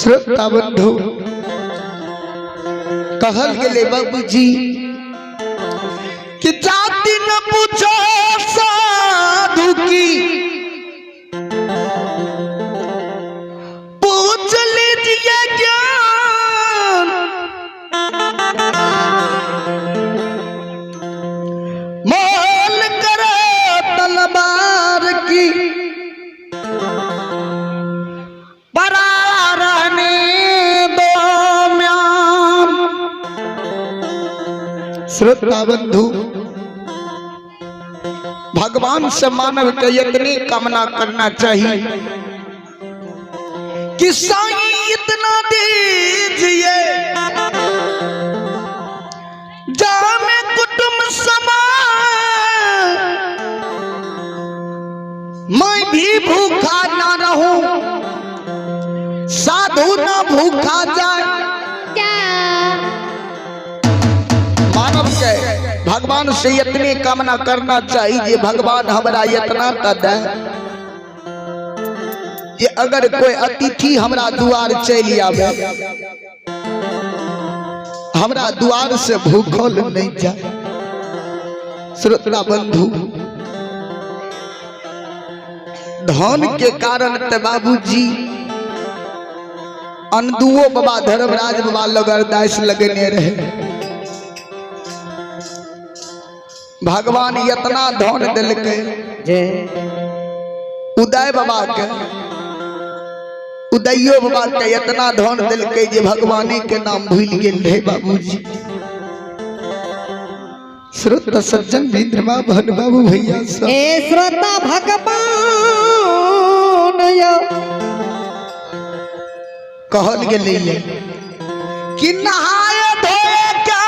श्रोता बंधु, कहल गेलै बाबूजी कि जाति न पूछो साधु की, पूछ लीजिए ज्ञान। मोल करो तलवार की, परा रहने दो म्यान। श्रोता बंधु, भगवान से मानव के इतनी कामना करना चाहिए कि साईं इतना दीजिए जामे कुटुंब समा, मैं भी भूखा ना रहूं, साधु ना भूखा जाए। मानव के भगवान से इतनी कामना करना चाहिए, भगवान हमरा इतना त दे जे अगर कोई अतिथि हमरा दुआर चलि आवे, हमरा दुआर से भूखल नहीं जाए। श्रोता बंधु, धन के कारण ते बाबूजी अनदुओ बाबा धर्मराज बाबा लग अरदास लगने रहे। भगवान इतना धन दिलकै उदय बाबा के, उदयो बाबा के इतना धन दिलकै जे भगवानी के नाम भूल गेल रहे बाबूजी। श्रोता सज्जन भीन्द्रमा भन बाबू भैया सब। ए श्रोता भगवान यो कहल गेलै कि नहाए धोए क्या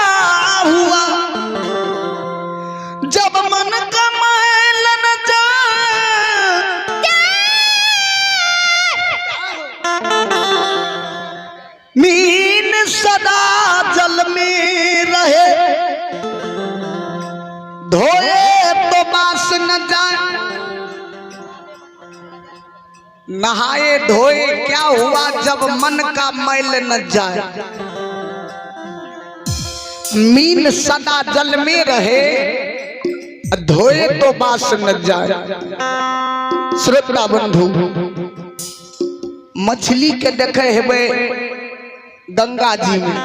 हुआ जब मन का मैल न जाए। मीन सदा जल में रहे, धोए तो बास न जाए। नहाए धोए क्या हुआ जब मन का मैल न जाए। मीन सदा जल में रहे, धोए तो बास न जाए। श्रोता बंधु, मछली के देखे हेबै गंगा जी में।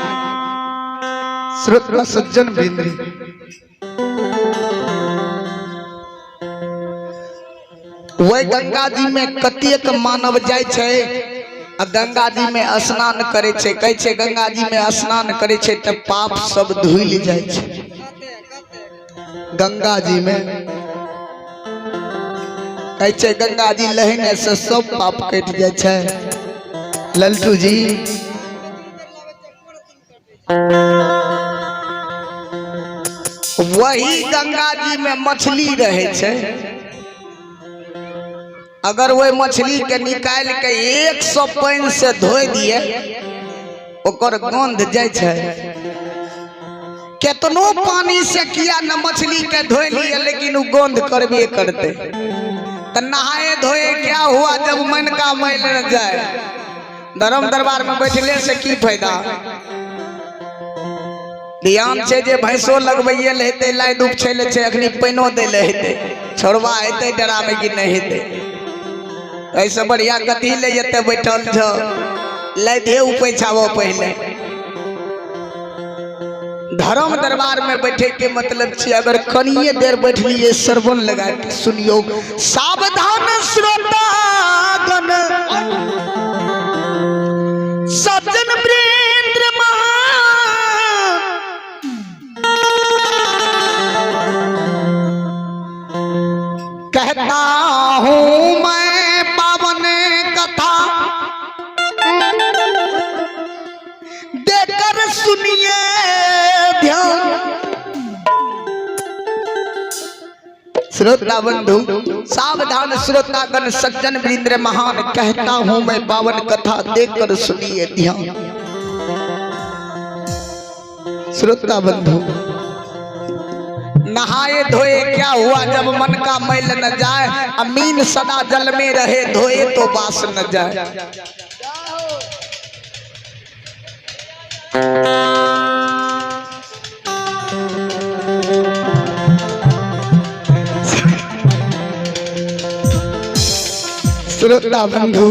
श्रोता सज्जन बिंद्री, वही गंगा जी में कतेक मानव जाइ छै आ गंगा जी में स्नान करे छै। कहै छै गंगा जी में स्नान करे छै तऽ पाप सब धुलि जाइ छै। गंगा जी में कहै छै गंगा जी लहने से सब पाप कटि जाइ छै। ललटू जी, वही गंगा जी में मछली रहे छै। अगर वही मछली के निकाल के 100 पानि से धोइ दिए, ओकर गंध जाइ छै। केतनो पानी से किया न मछली के धोइ लिए, लेकिन उ गंध करबे करते। तो नहाए धोए क्या हुआ जब मन का मैल न जाए। धर्म दरबार में बैठले से की फायदा? ध्यान छै जे भैंसो लगबैये ले हेतै, लाइ धूप छै ले छै, अखनी पानिओ दै ले हेतै, छोड़बा हेतै डरामे कि नहि हेतै। एहिसँ बढ़िया कथी ले जेतै? बैठल छौ, लाइधे उपैछाबो पहिले। धर्म दरबार में बैठे के मतलब छै अगर कनिए देर बैठलिए श्रवण लगा के सुनियो। सावधान श्रोतागण सज्जन वीरेंद्र महान, कहता हूं मैं पावन कथा, देकर सुनिए ध्यान। श्रोता बंधु, सावधान श्रोतागण सज्जन वृंद्र महान, कहता हूं मैं पावन कथा, देकर सुनिए ध्यान। श्रोता बंधु, नहाए धोए क्या हुआ जब मन का मैल न जाए। अमीन सदा जल में रहे, धोए तो बास न जाए। श्रोता बंधु,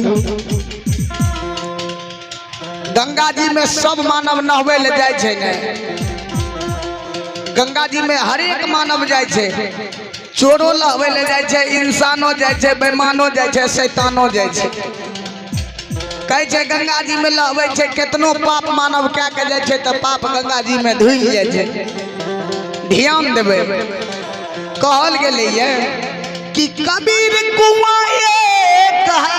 गंगा जी में सब मानव नहबै ले जाइ छै ने? गंगा जी में हरेक मानव जाइ छै। चोरो नहबै ले जाइ छै, इंसानो जाइ छै, बेमानो जाइ छै, शैतानो जाइ छै। कहै छै गंगा जी में नहबै छै, केतनो पाप मानव कए के जाइ छै तऽ पाप गंगा जी में धुलि जाइ छै। ध्यान देबै, कहल गेलैए कि कबीर कुआं एक है।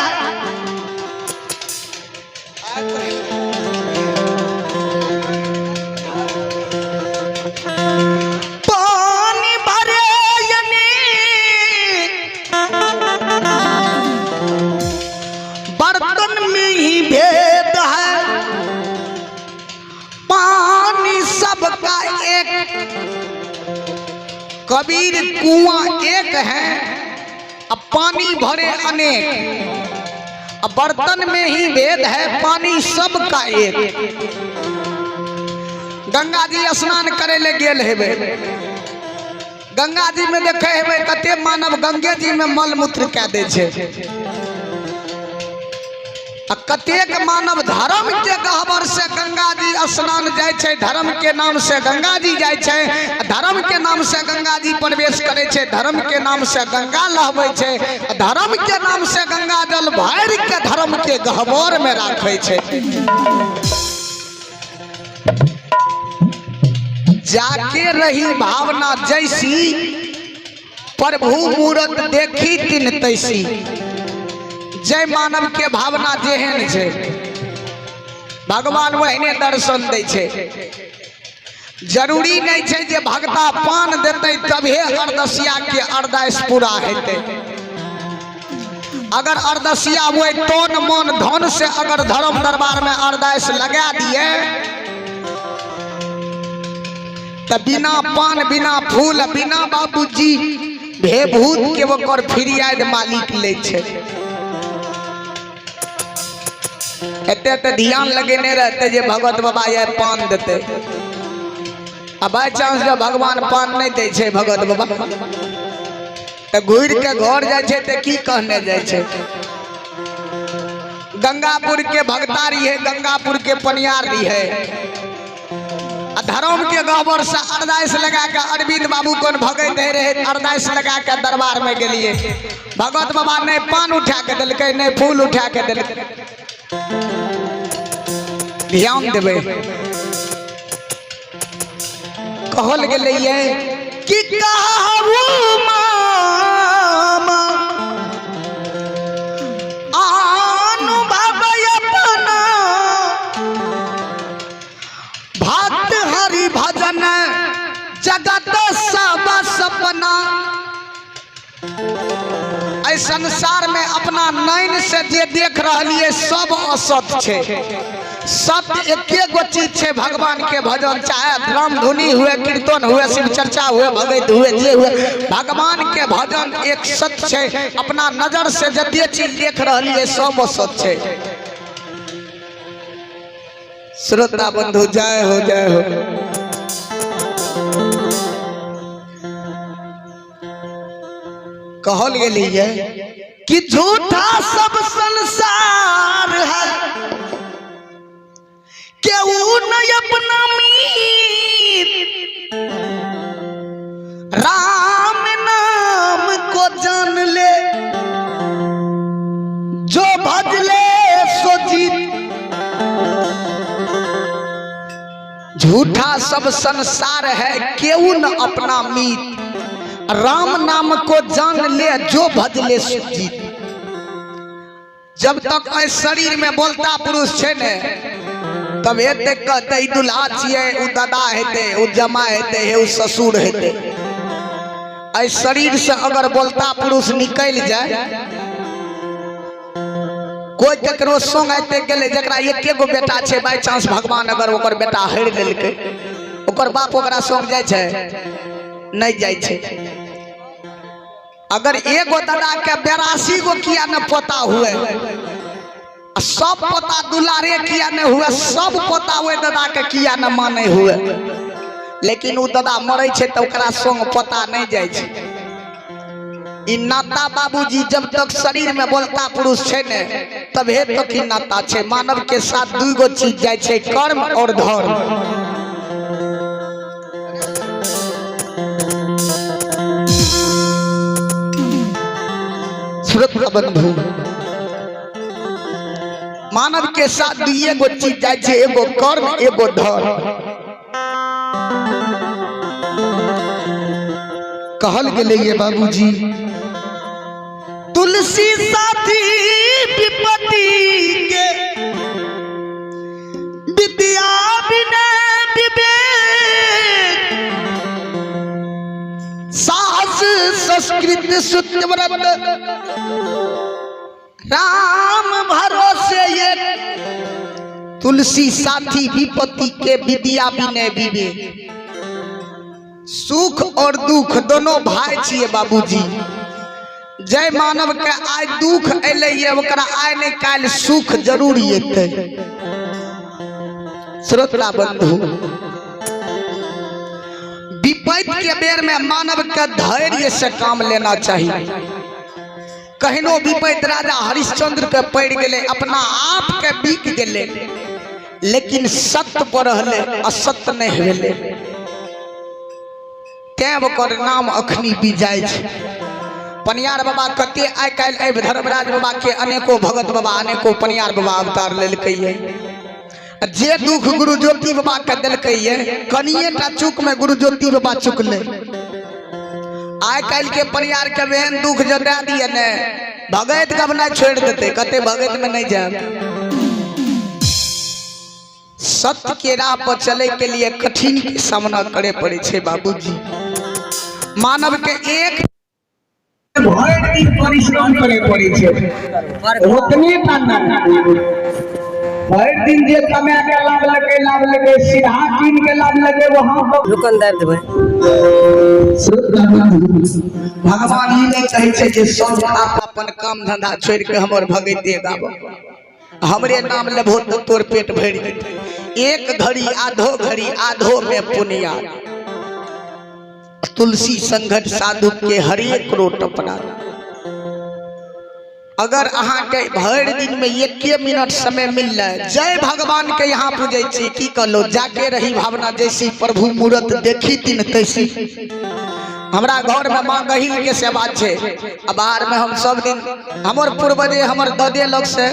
पानी भरे अनेक, बर्तन में ही भेद है, पानी सबका एक। कबीर कुआं एक है, अब पानी भरे अनेक, अब बर्तन में ही भेद है, पानी सबका एक। गंगा जी स्नान करे ले गेल हेबे, गंगा जी में देखे हेबे कते मानव गंगे जी में मल मूत्र कए दै छै, आ कतेक मानव धर्म के गहबर से गंगा जी स्नान जाइ छै, धर्म के नाम से गंगा जी जाइ छै, आ धर्म के नाम से गंगा जी प्रवेश करै छै, धर्म के नाम से गंगा लहबै छै, आ धर्म के नाम से गंगा जल भरि के धर्म के गहबर में राखै छै। जाके रही भावना जैसी, प्रभु मूरत देखी तिन तैसी। जय मानव के भावना जेहन छै, भगवान ओहने दर्शन दै छै। जरूरी नहीं छै जे भगता पान देतै तभे अरदसिया के अरदास पूरा हेतै। अगर अरदसिया वही तन मन धन से अगर धर्म दरबार में अरदास लगा दिए त बिना पान, बिना फूल, बिना बाबूजी भेभूत के ओकर फिरियाद मालिक लै छै। एते एते ध्यान लगेने रहते जे भगवत बाबा ये पान देते, आ बाई चांस जब भगवान पान नहीं दै छै भगवत बाबा, तऽ घुरि के घर जाइ छै तऽ की कहने जाइ छै? गंगापुर के भगता रही, गंगापुर के पनियार रही, आ धर्म के गहबर से अरदास लगा के अरविंद बाबू कोन भगैत रहे, अरदास लगा के दरबार में गेलिए, भगत बाबा नहीं पान उठा के देलकै, नहीं फूल उठा के देलकै। ध्यान देबै, कहल गेलैए कि कहू मामा अनुभव अपना, भक्त हरि भजन जगत सब सपना। एहि संसार में अपना नैन से जे देख रहलिए सब असत छै, सत्य एके गो चीज छै, भगवान के भजन। चाहे रामधुनी हुए, कीर्तन हुए, शिव चर्चा हुए, भगत हुए, जे हुए, भगवान के भजन एक सत्य छै। अपना नजर से जते चीज देख रहलिए सब असत छै। श्रोता बंधु, जय हो, जय हो। कहल गेली है कि झूठा सब संसार है, केहू नहीं अपना मीत, राम नाम को जान ले, जो भज ले सो जीत। झूठा सब संसार है, केहू न अपना मीत, राम नाम को जान ले, जो भज ले सो जीत। जब तक एहि शरीर में बोलता पुरुष छै ने, तब एते कहते ई दुल्हा छियै, उ दादा हेतै, उ जमा हेतै, हे उ ससुर हेतै। एहि शरीर से अगर बोलता पुरुष निकलि जाय, कोई ककरो संग आते गेलै, जकरा एके गो बेटा छै, बाई चांस भगवान अगर ओकर बेटा हरि लेलकै, ओकर बाप ओकरा संग जाइ छै? नहि जाइ छै। अगर एगो दादा के 82 गो किया न पोता हुए, आ सब पोता दुलारे किया न हुए, सब पोता ओहि दादा के किया न माने हुए, लेकिन ओ दादा मरै छै तऽ ओकरा संग पोता नहि जाइ छै। ई नाता बाबूजी जब तक शरीर में बोलता पुरुष छै ने तबे तक ई नाता छै। मानव के साथ दू गो चीज जाइ छै, कर्म और धर्म। श्रोता बंधु, मानव के साथ दुइये गो चीज जाइ छै, एगो कर्म एगो धर्म। कहल गेलै ये बाबूजी, तुलसी साथी विपत्ति के विद्या बिना विवेक, साहस संस्कृत सुत व्रत, राम भरोसे एक। तुलसी साथी विपत्ति के विद्या विनय विवेक। सुख और दुख दोनों भाई छिए बाबूजी। जय मानव के आइ दुख एलै ये, ओकरा आइ नहीं काल्हि सुख जरूर एतै। श्रोता बंधु, विपत्ति के बेर में मानव के धैर्य से काम लेना चाहिए। कहनो विपत्ति राजा हरिश्चंद्र के पड़ गेलै, अपना आप के बिक गेलै, लेकिन सत्य पर रहलै, असत्य नहीं भेलै, तें ओकर नाम अखनी भी जाइ छै। पनियार बाबा कते आइ काल्हि एहि धर्मराज बाबा के अनेको भगत बाबा, अनेको पनियार बाबा अवतार लेलकै ये। जे दुख गुरु ज्योति बाबा के देलकै ये, कनिए टा चूक में गुरु ज्योति बाबा चुकलै। आइ काल्हि के परिवार के एहन दुख जो दए दिए ने, भगैत गबनाइ छोड़ि देतै, कते भगैत में नहीं जायब। सत्य के राह पर चले के लिए कठिन के सामना करे पड़े छै बाबूजी। मानव के एक भरि दिन परिश्रम करे पड़े छै, ओतने टा नहि, भरि दिन जे कमा के लाबलकै लाबलकै, सीधा कीन के लाबलकै वहां पर दुकानदार देबै। भगवान ई नहि कहै छै जे सब आप अपन काम धंधा छोड़ि के हमर भगैते गाबो, हमरे नाम लेबहो तऽ तोर पेट भरि जेतै। एक घड़ी आधो घड़ी आधो में पुनिया, तुलसी संघट साधु के हरेक रोट अपराध। अगर अहाँ के भरि दिन में एके मिनट समय मिललै, जय भगवान के यहाँ पूजै छी, की कहलो जाके रही भावना जैसी प्रभु मूरत देखी तिन तैसी। हमरा घर में माँ गहिल के सेवा छै, आ बाहर में हम सब दिन हमर पूर्वजे हमर ददे लग से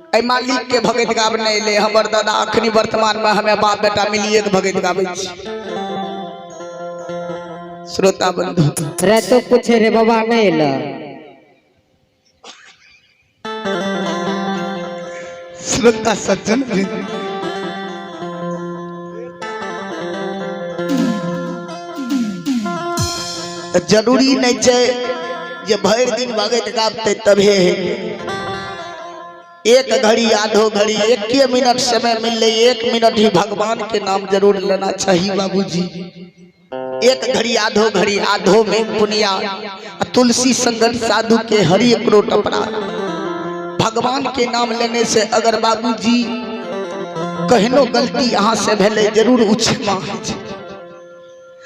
एहि मालिक के भगत गाबने एलै। हमर दादा अखनी वर्तमान में हमें बाप बेटा मिलिए के भगत गाबै छी। श्रोता बंधु, रातो पूछे रे बाबा नहीं एला। श्रोता सज्जन वृंद, जरूरी नहीं छै जे भरि दिन भगत गाबते तभे हेतै। एक घड़ी आधो घड़ी एके मिनट समय मिलले, एक मिनट ही भगवान के नाम जरूर लेना चाहिए बाबूजी। एक घड़ी आधो घड़ी आधो में पुनिया, तुलसी संगत साधु के हरि क्रोट अपराध। भगवान के नाम लेने से अगर बाबूजी कहनो गलती अहाँ से भेलै, जरूर उ क्षमा होइ छै।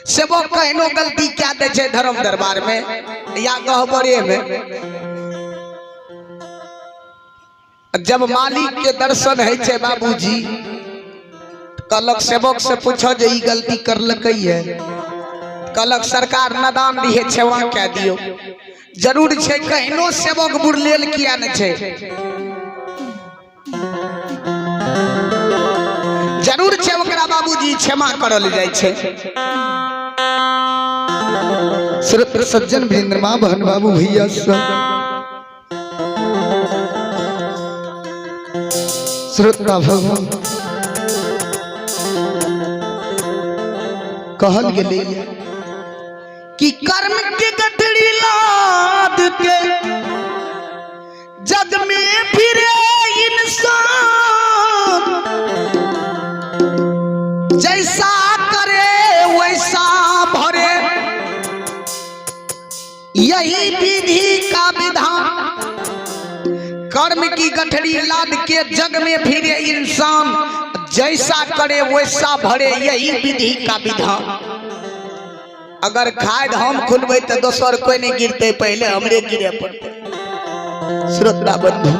सेवक कहनो गलती क्या दै छै धर्म दरबार में या गहबरे में, जब मालिक के दर्शन है छै बाबूजी, कहलक सेवक से पूछो जे ई गलती करलकै है। कहलक सरकार नदान दिहे, क्षमा कए दियौ। जरूर छै कहनो सेवक बुरलेल किया नहि छै, जरूर छै ओकरा बाबूजी क्षमा करल जाइ छै। श्रोत सज्जन वृंद, माँ बहन बाबू भैया सब, श्रोता भगवान, कहल गेलै कि कर्म के गठरी लाद के जग में फिरे इंसान, जैसा करे वैसा भरे, यही विधि का विधान। कर्म की गठरी लाद के जग में फिरे इंसान, जैसा करे वैसा भरे, यही विधि का विधान। अगर खाद हम खुनबै तऽ दोसर कोई नहीं गिरते, पहले हमरे गिरे पड़ते। श्रोता बंधु,